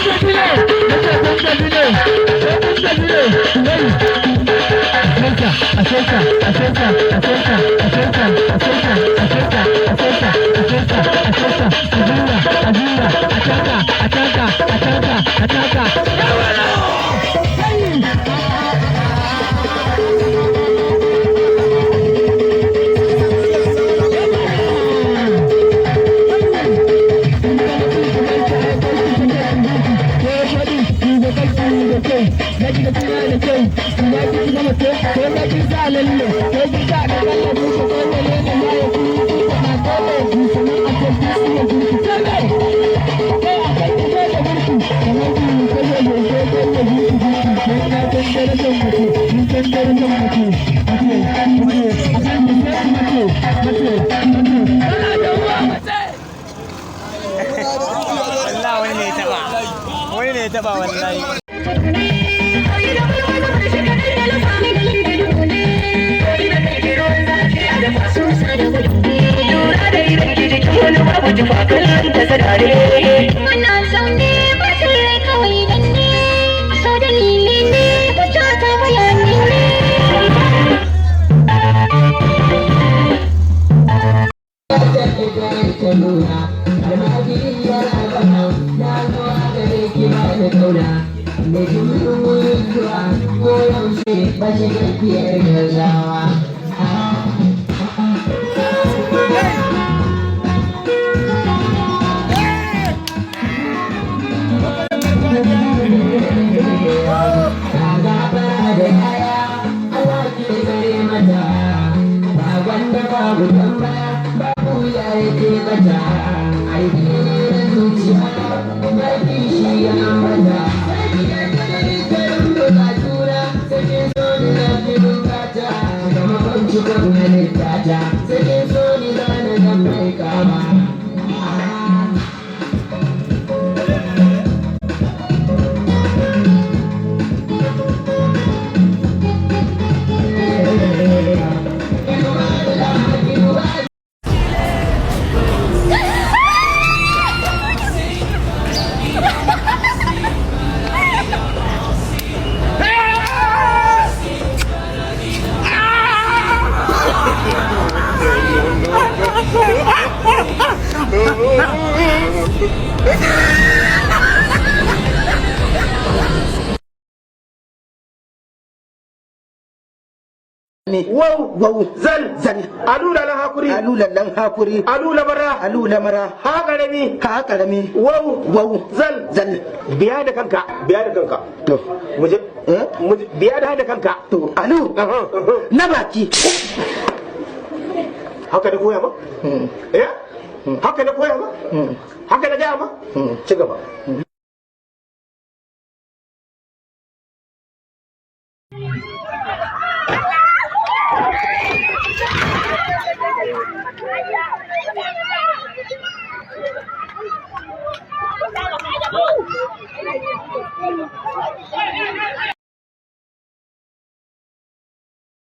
Gaji ne, nace kun gaji ne, ko kun gaji ne? Kai, a saita, a saita, a saita, a saita, a saita, a saita, a saita, a saita, a saita, a juya, a juya, a taka, a taka, a taka, a taka. Kai! Wallahi wani ne ya taba. Wani ne ya taba wallahi. Muna zaune bacin rai kawai dan ne, so dalili ne, wata ta bayani ne. Wau. Wau. Zal. Zal. Alula lan hakuri. Alu lallan hakuri. Alula bara. Alu lamara. Ha karami. Ka karami. Wau. Wau. Zal. Zal. Biya da kanka. Biya da kanka. To. Muje. Eh? Muje. Biya da kanka. To alu. Aha, aha. Na baki. Haka na koya ma? Eh? Haka na koya ma? Haka na gaya ma? Ci gaba.